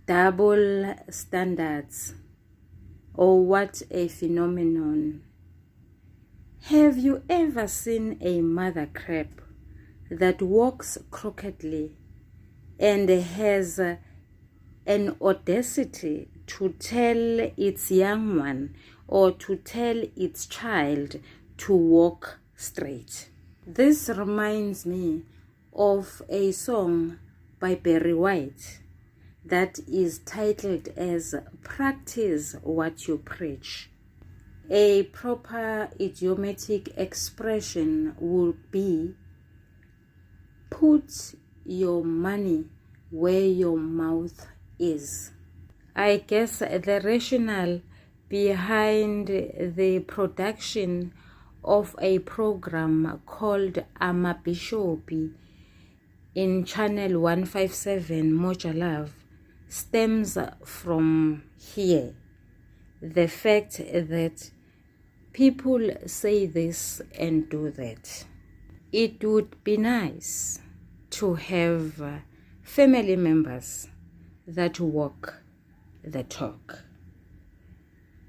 Double standards. Oh, what a phenomenon. Have you ever seen a mother crab that walks crookedly and has an audacity to tell its young one or to tell its child to walk straight? This reminds me of a song by Barry White that is titled as Practice What You Preach. A proper idiomatic expression would be put your money where your mouth is. I guess the rationale behind the production of a program called Amabhishopi in Channel 157 Moja Love stems from here. The fact that people say this and do that. It would be nice to have family members that walk the talk.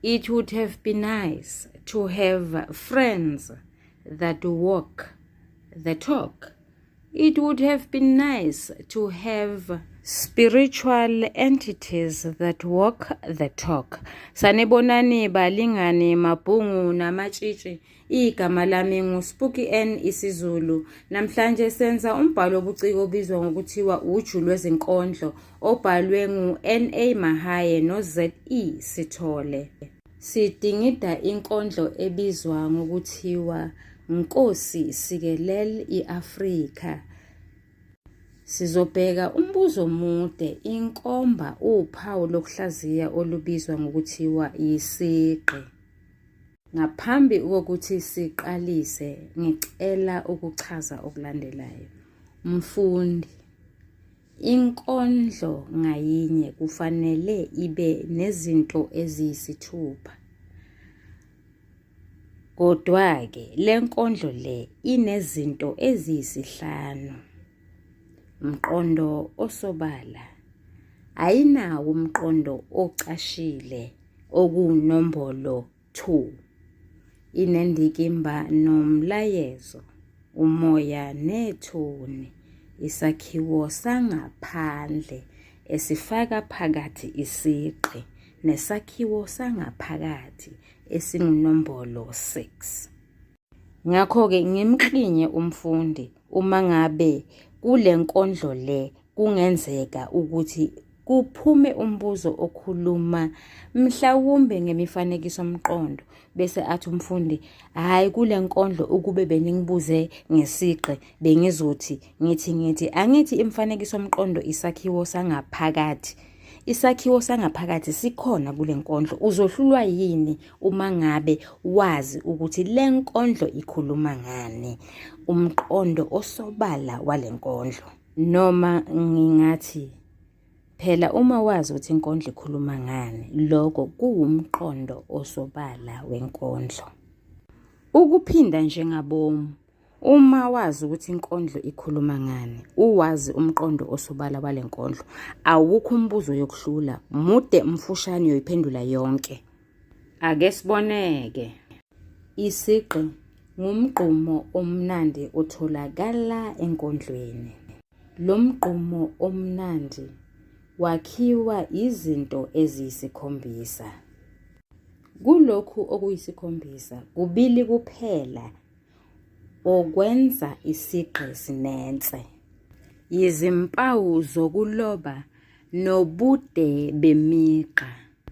It would have been nice to have friends that walk the talk. It would have been nice to have spiritual entities that walk the talk. Sanibonani balingani mabhungu namatshitshi. Igama lami nguSpooky N isiZulu. Namhlanje senza umbhalo obuciko obizwa ngokuthiwa uju lwezinkondlo obhalwe ngu-NA Mahaye no-ZE Sithole. Sidingida inkondlo ebizwa ngokuthiwa Nkosi Sikelel iAfrika. Sizobheka umbuzo omude, inkomba uphawu lokuhlaziya olubizwa ngokuthiwa yisigqi. Ngaphambi kokuthi siqalise, ngicela ukuchaza okulandelayo. Mfundi, inkondlo ngayinye kufanele ibe nezinto eziyisithupha. Kodwa-ke le nkondlo le inezinto eziyisihlanu. Mqondo osobala, ayinawo umqondo ocashile okuwunombolo 2. Inendikimba nomlayezo, umoya nethoni, isakhiwo sangaphandle esifaka phakathi isigqi nesakhiwo sangaphakathi esingunombolo 6. Ngakho-ke ngimklinye umfundi uma ngabe kule nkondlo le kungenzeka ukuthi kuphume umbuzo okhuluma mhlawumbe ngemifanekisomqondo bese athi umfundi hhayi kule nkondlo ukube beningibuze ngesigqi bengizothi ngithi ngithi angithi imifanekisomqondo isakhiwo sangaphakathi isakhiwo sangaphakathi sikhona kule nkondlo uzohlulwa yini uma ngabe wazi ukuthi le nkondlo ikhuluma ngani umqondo osobala wale nkondlo noma ngingathi phela uma wazi ukuthi inkondlo ikhuluma ngani lokho kuwumqondo osobala wenkondlo ukuphinda njengabomu Uma wazi ukuthi inkondlo ikhuluma ngani, uwazi umqondo osobala wale nkondlo, awukho umbuzo yokuhlula, mude mfushane uyoyiphendula yonke. Ake siboneke. Isigqi ngumgqumo omnandi otholakala enkondlweni. Lo mgqumo omnandi wakhiwa izinto eziyisikhombisa. Kulokhu okuyisikhombisa, kubili kuphela Okwenza isigqi sinense. Yizimpawu zokuloba nobude bemigqa.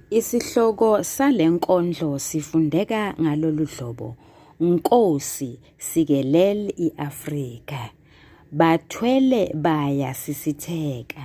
Isihloko sale nkondlo sifundeka ngalolu hlobo, Nkosi sikelel i-Afrika. Bathwele bayasisitheka,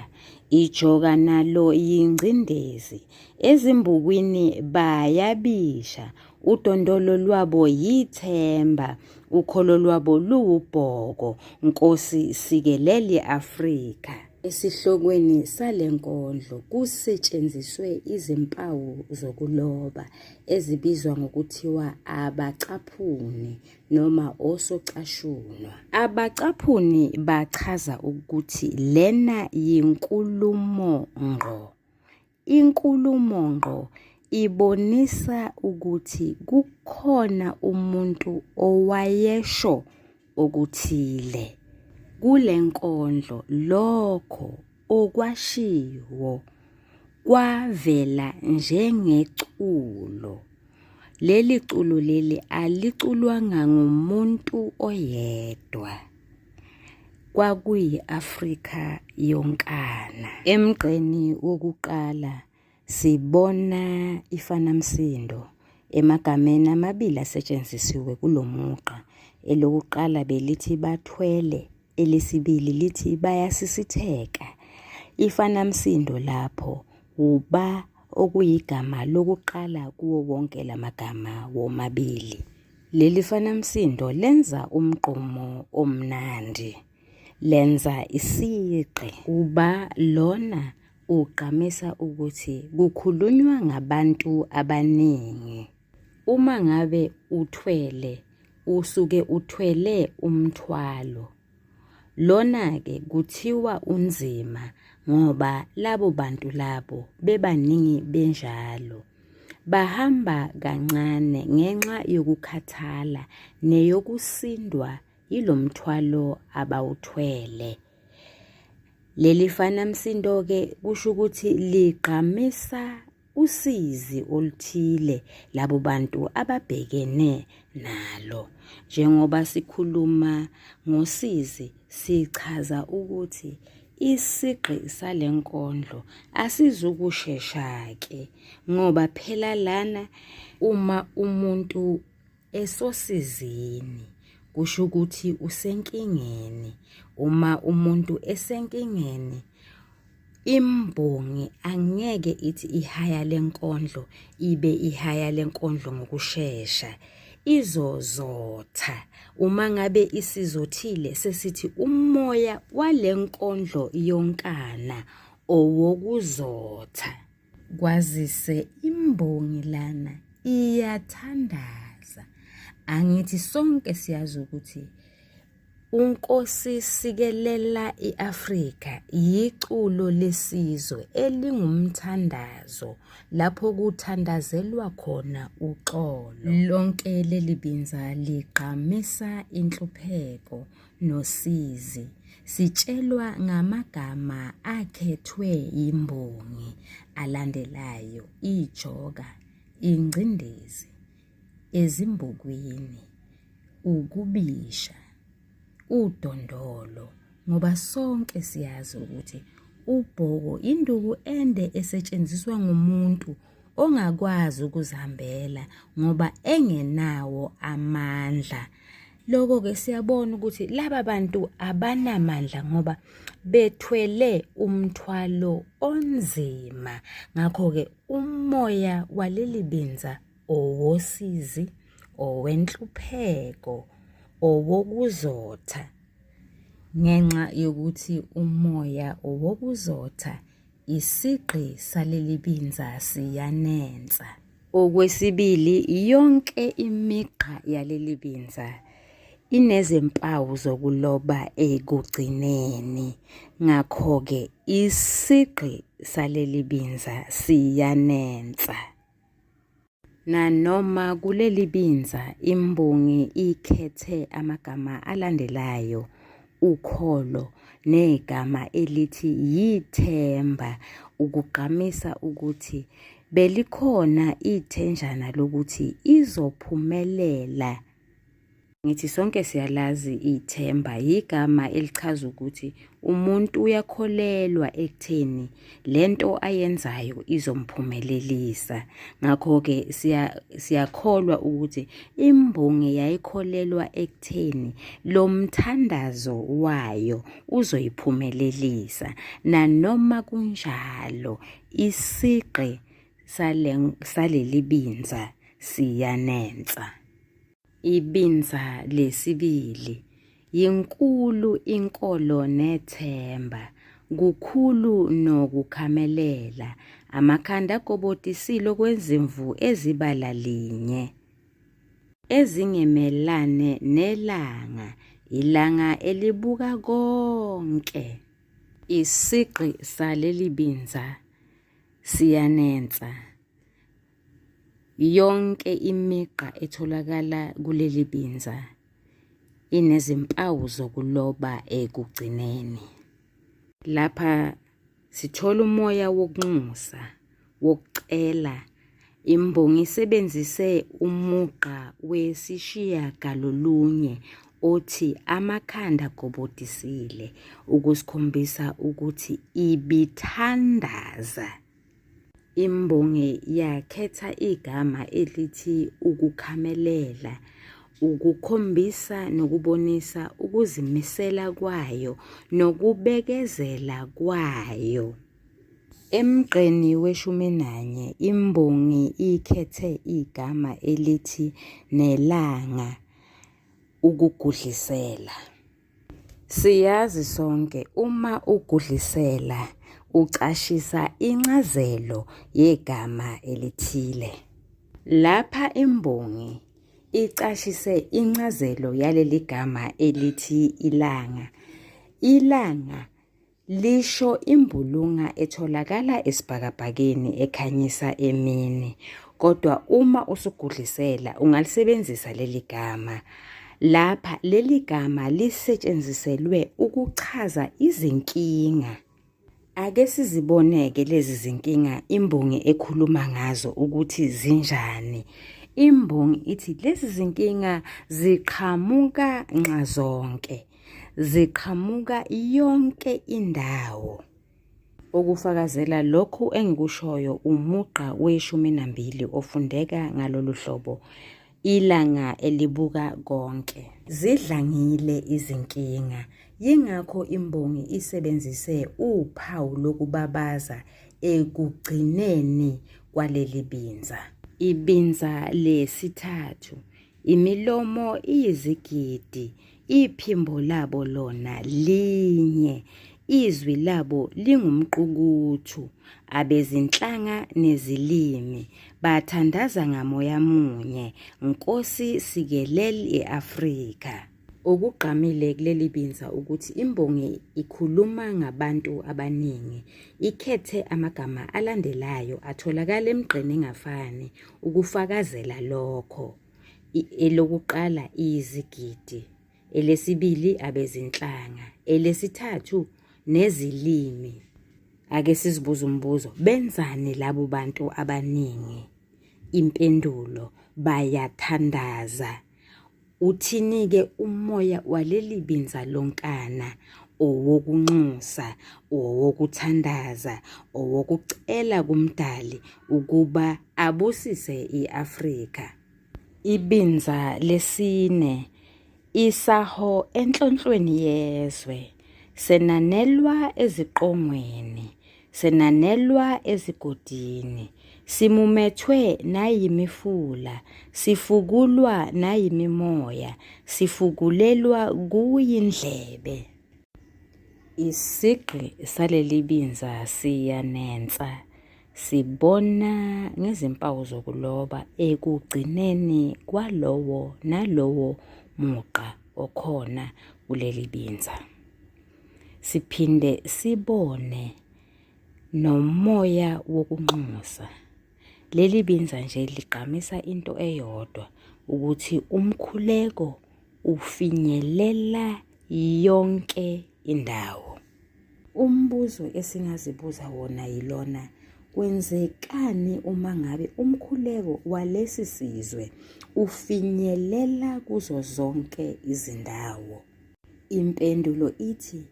ijoka nalo yingcindezi, ezimbukwini bayabisha, Udondolo lwabo yithemba, ukholo lwabo luwubhoko. Nkosi sikelel i-Afrika. Esihlokweni sale nkondlo kusetshenziswe izimpawu zokuloba ezibizwa ngokuthiwa abacaphuni noma osocashunwa. Abacaphuni bachaza ukuthi lena yinkulumo ngqo. Inkulumo ngqo ibonisa ukuthi kukhona umuntu owayesho okuthile. Kule nkondlo lokho okwashiwo kwavela njengeculo. Leli culo leli aliculwanga ngumuntu oyedwa. Kwakuyi-Afrika yonkana. Emgqeni wokuqala sibona ifanamsindo emagameni amabili asetshenzisiwe kulo mugqa. Elokuqala belithi bathwele, elesibili lithi bayasisitheka. Ifanamsindo lapho uba okuyigama lokuqala kuwo wonke la magama womabili. Leli fanamsindo lenza umgqumo omnandi, lenza isigqi. Uba lona ugqamisa ukuthi kukhulunywa ngabantu abaningi. Uma ngabe uthwele usuke uthwele umthwalo. Lona-ke kuthiwa unzima ngoba labo bantu labo bebaningi benjalo. Bahamba kancane ngenxa yokukhathala neyokusindwa yilo mthwalo abawuthwele. Leli fanamsindo-ke kusho ukuthi ligqamisa usizi oluthile labo bantu ababhekene nalo. Njengoba sikhuluma ngosizi sichaza ukuthi isigqi sale nkondlo asizukushesha-ke ngoba phela lana uma umuntu esosizini kusho ukuthi usenkingeni. Uma umuntu esenkingeni Imbongi angeke ithi ihaya lenkondlo ibe ihaya lenkondlo ngokushesha. Izozotha. Uma ngabe isizothile sesithi umoya wale nkondlo yonkana owokuzotha. Kwazise imbongi lana iyathandaza. Angithi sonke siyazi ukuthi UNkosi Sikelela i-Afrika yiculo lesizwe elingumthandazo lapho kuthandazelwa khona uxolo. Lonke leli binza ligqamisa inhlupheko nosizi. Sitshelwa ngamagama akhethwe yimbongi alandelayo, ijoka, ingcindezi, ezimbukwini, ukubisha, udondolo ngoba sonke siyazi ukuthi ubhoko induku ende esetshenziswa ngumuntu ongakwazi ukuzihambela ngoba engenawo amandla. Lokho-ke siyabona ukuthi laba bantu abanamandla ngoba bethwele umthwalo onzima. Ngakho-ke umoya waleli binza owosizi, owenhlupheko, owokuzotha. Ngenxa yokuthi umoya owokuzotha, isigqi saleli binza siyanensa. Okwesibili, yonke imigqa yaleli binza inezimpawu zokuloba ekugcineni. Ngakho-ke isigqi saleli binza siyanensa. Nanoma kuleli binza imbongi ikhethe amagama alandelayo ukholo negama elithi yithemba ukugqamisa ukuthi belikhona ithenjana lokuthi izophumelela. Ngithi sonke siyalazi ithemba yigama elichaza ukuthi umuntu uyakholelwa ekutheni lento ayenzayo izomphumelelisa. Ngakho-ke siyakholwa ukuthi imbongi yayikholelwa ekutheni lo mthandazo wayo uzoyiphumelelisa. Nanoma kunjalo isigqi saleli binza siyanensa. Ibinza lesibili, Yinkulu inkolo nethemba, kukhulu nokukhamelela, amakhanda agobodisile okwezimvu ezibala linye, ezingemelane nelanga, ilanga elibuka konke. Isigqi saleli binza. Siyanensa. Yonke imigqa etholakala kuleli binza inezimpawu zokuloba ekugcineni. Lapha sithola umoya wokunxusa, wokucela. Imbongi isebenzise umugqa wesishiyagalolunye othi amakhanda agobodisile ukusikhombisa ukuthi ibithandaza. Imbongi yakhetha igama elithi ukukhamelela ukukhombisa nokubonisa ukuzimisela kwayo nokubekezela kwayo. Emgqeni weshuminanye imbongi ikhethe igama elithi nelanga ukugudlisela. Siyazi sonke uma ugudlisela ucashisa incazelo yegama elithile. Lapha imbongi icashise incazelo yaleli gama elithi ilanga. Ilanga Lisho imbulunga etholakala esibhakabhakeni ekhanyisa emini, kodwa uma usugudlisela ungalisebenzisa leli gama. Lapha leli gama lisetshenziselwe ukuchaza izinkinga. Ake sizibone-ke lezi zinkinga imbongi ekhuluma ngazo ukuthi zinjani. Imbongi ithi lezi zinkinga ziqhamuka nxazonke. Ziqhamuka yonke indawo. Okufakazela lokhu engikushoyo umugqa weshuminambili ofundeka ngalolu hlobo, Ilanga elibuka konke. Zidlangile izinkinga, yingakho imbongi isebenzise uphawu lokubabaza ekugcineni kwaleli binza. Ibinza lesithathu, Imilomo iyizigidi, iphimbo labo lona linye, izwi labo lingumqukuthu, abezinhlanga nezilimi, bathandaza ngamoya munye, Nkosi sikelel i-Afrika. Okugqamile kuleli binza ukuthi imbongi ikhuluma ngabantu abaningi. Ikhethe amagama alandelayo atholakala emigqeni engafani ukufakazela lokho. Elokuqala izigidi, elesibili abezinhlanga, elesithathu nezilimi. Ake sizibuze umbuzo, benzani labo bantu abaningi? Impendulo, bayathandaza. Uthini-ke umoya waleli binza lonkana? Owokunxusa, owokuthandaza, owokucela kuMdali ukuba abusise i-Afrika. Ibinza lesine, isaho enhlonhlweni yezwe, senanelwa eziqongweni, Senanelwa ezigodini, simumethwe nayimifula, sifukulwa nayimimoya, sifukulelwa kuyindlebe. Isigqi saleli binza siyanensa, sibona ngezimpawu zokuloba ekugcineni kwalowo nalowo mugqa okhona kuleli binza. Siphinde sibone nomoya wokunxusa. Leli binza nje ligqamisa into eyodwa ukuthi umkhuleko ufinyelela yonke indawo. Umbuzo esingazibuza wona yilona, kwenzekani uma ngabe umkhuleko walesi sizwe ufinyelela kuzo zonke izindawo? Impendulo ithi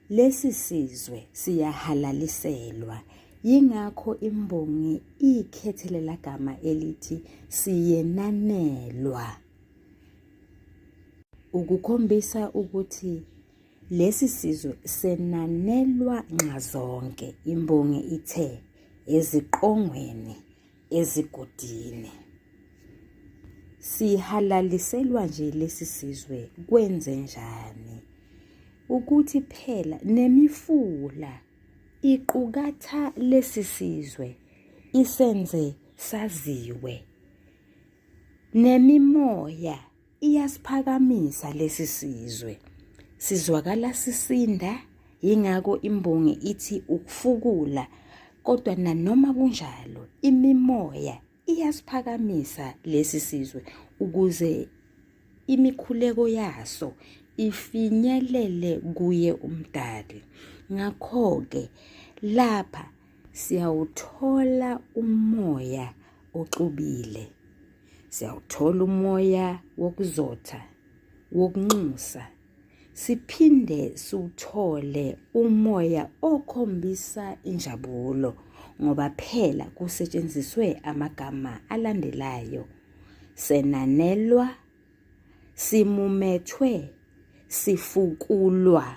lesi sizwe siyahalaliselwa, yingakho imbongi ikhethe lela gama elithi siyenanelwa ukukhombisa ukuthi lesi sizwe senanelwa nxazonke. Imbongi ithe eziqongweni ezigodini. Sihalaliselwa nje lesi sizwe kwenzenjani? Ukuthi phela nemifula iqukatha lesi sizwe isenze saziwe. Nemimoya iyasiphakamisa lesi sizwe. Sizwakala sisinda yingakho imbongi ithi ukufukula. Kodwa nanoma kunjalo, imimoya iyasiphakamisa lesi sizwe ukuze imikhuleko yaso ifinyelele kuye uMdali. Ngakho-ke lapha siyawuthola umoya oxubile. Siyawuthola umoya wokuzotha, wokunxusa, siphinde siwuthole umoya okhombisa injabulo ngoba phela kusetshenziswe amagama alandelayo senanelwa simumethwe sifukulwa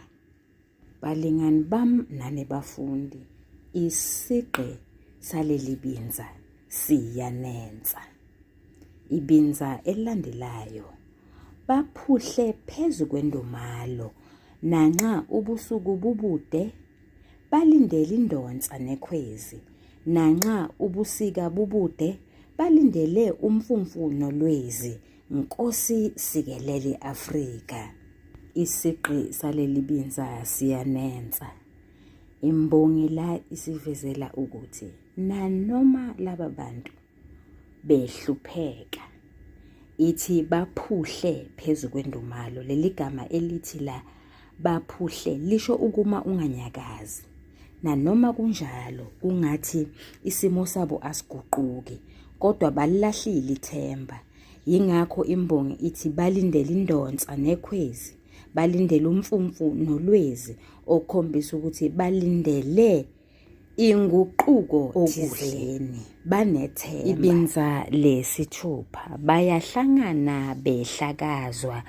balingani bam nani bafundi isigqi saleli binza siyanensa ibinza elilandelayo Baphuhle phezu kwendumalo, nanxa ubusuku bubude, balindele indonsa nekhwezi, nanxa ubusika bubude, balindele umfumfu nolwezi. Nkosi sikelele i-Afrika. Isigqi saleli binza siyanensa. Imbongi la isivezela ukuthi nanoma laba bantu behlupheka. Ithi baphuhle phezu kwendumalo. Leli gama elithi la baphuhle lisho ukuma unganyakazi. Nanoma kunjalo kungathi isimo sabo asiguquki kodwa balilahlile ithemba. Yingakho imbongi ithi balindele indonsa nekhwezi, balindele umfumfu nolwezi okukhombisa ukuthi balindele inguquko okuhleni banethemba ibinza lesithupha bayahlangana behlakazwa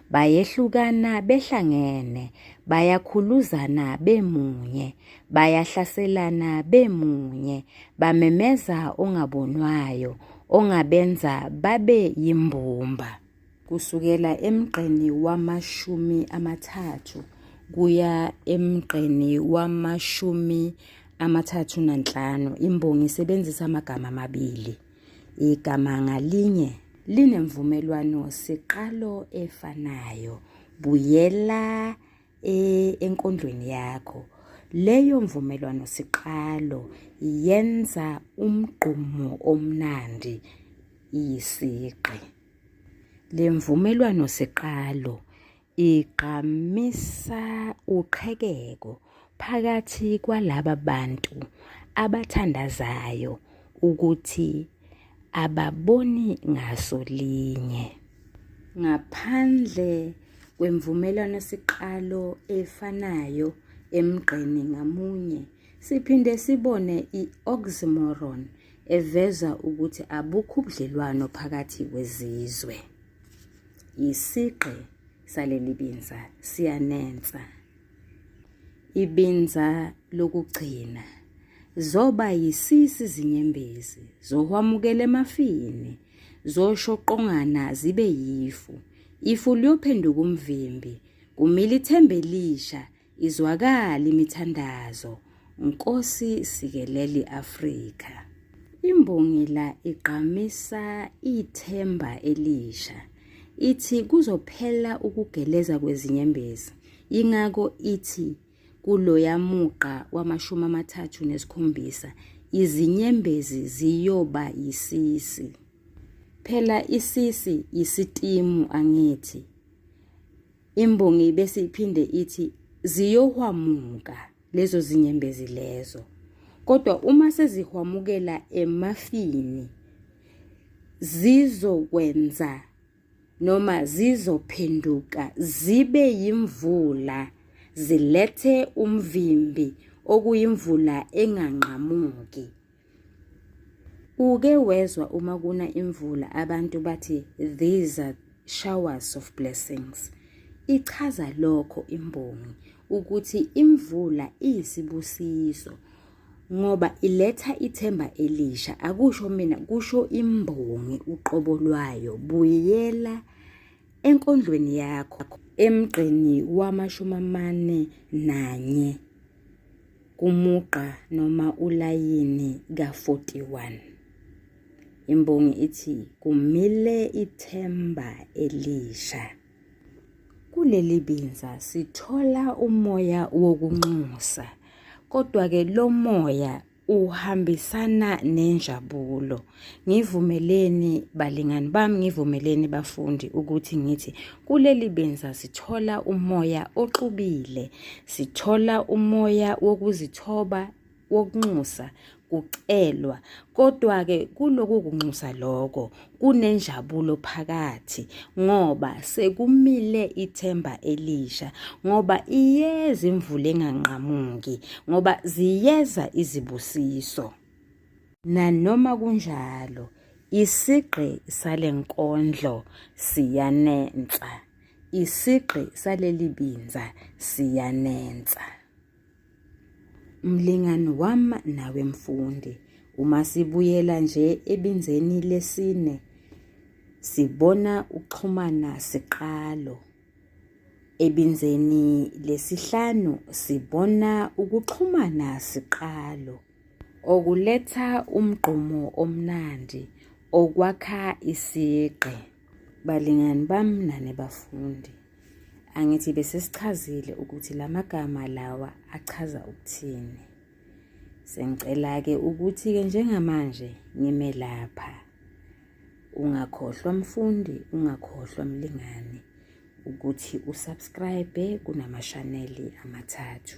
bayehlukana behlangene bayakhuluzana bemunye bayahlaselana bemunye bamemeza ongabonwayo ongabenza babe yimbumba Kusukela emgqeni wamashumi amathathu kuya emgqeni wamashumi 35 imbongi isebenzisa amagama amabili. Igama ngalinye linemvumelwano siqalo efanayo. Buyela e, enkondlweni yakho. Leyo mvumelwano siqalo yenza umgqumo omnandi isigqi. Le mvumelwano siqalo igqamisa uqhekeko phakathi kwalaba bantu abathandazayo ukuthi ababoni ngaso linye. Ngaphandle kwemvumelwano siqalo efanayo emgqeni ngamunye, siphinde sibone i-oxymoron eveza ukuthi abukho ubudlelwano phakathi kwezizwe. Isigqi saleli binza siyanensa. Ibinza lokugcina zoba yisisi izinyembezi zohwamukela emafini zoshoqongana zibe yifu ifu liyophenduka umvimbi kumila ithemba elisha Izwakala imithandazo, Nkosi sikelel i-Afrika. Imbongi la igqamisa ithemba elisha. Ithi kuzophela ukugeleza kwezinyembezi. Yingakho ithi kuloya mugqa wamashumi 37 izinyembezi ziyoba yisisi. Phela isisi yisitimu angithi. Imbongi bese iphinde ithi ziyohwamuka lezo zinyembezi lezo. Kodwa uma sezihwamukela emafini zizokwenza noma zizophenduka zibe yimvula zilethe umvimbi okuyimvula enganqamuki. Uke wezwa uma kuna imvula abantu bathi these are showers of blessings. Ichaza lokho imbongi ukuthi imvula iyisibusiso ngoba iletha ithemba elisha. Akusho mina, kusho imbongi uqobo lwayo. Buyela enkondlweni yakho emgqeni wamashumi 41 kumugqa noma ulayini ka-41. Imbongi ithi kumile ithemba elisha. Kuleli binza sithola umoya wokunxusa, kodwa-ke lo moya Uhambisana nenjabulo. Ngivumeleni balingani bami, ngivumeleni bafundi ukuthi ngithi kuleli binza sithola umoya oxubile, sithola umoya wokuzithoba, wokunxusa kucelwa kodwa-ke kuloku kunxusa loko kunenjabulo phakathi ngoba sekumile ithemba elisha ngoba iyeza imvula enganqamuki ngoba ziyeza izibusiso. Nanoma kunjalo, isigqi sale nkondlo siyanensa. Isigqi saleli binza siyanensa. Mlingani wami nawe mfundi, uma sibuyela nje ebinzeni lesine, sibona uxhumana siqalo. Ebinzeni lesihlanu sibona ukuxhumana siqalo okuletha umgqumo omnandi okwakha isigqi. Balingani bami nani bafundi, angithi besesichazile ukuthi la magama lawa achaza ukuthini. Sengicela-ke ukuthi-ke njengamanje ngime lapha. Ungakhohlwa mfundi, ungakhohlwa mlingani ukuthi usubscribe kunamashaneli amathathu.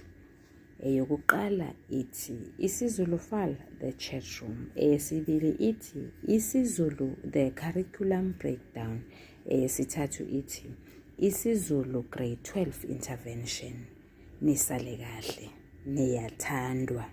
Eyokuqala ithi isiZulu File The Chat Room, eyesibili ithi isiZulu The Curriculum Breakdown, eyesithathu ithi isiZulu Grade 12 Intervention. Nisale kahle, niyathandwa.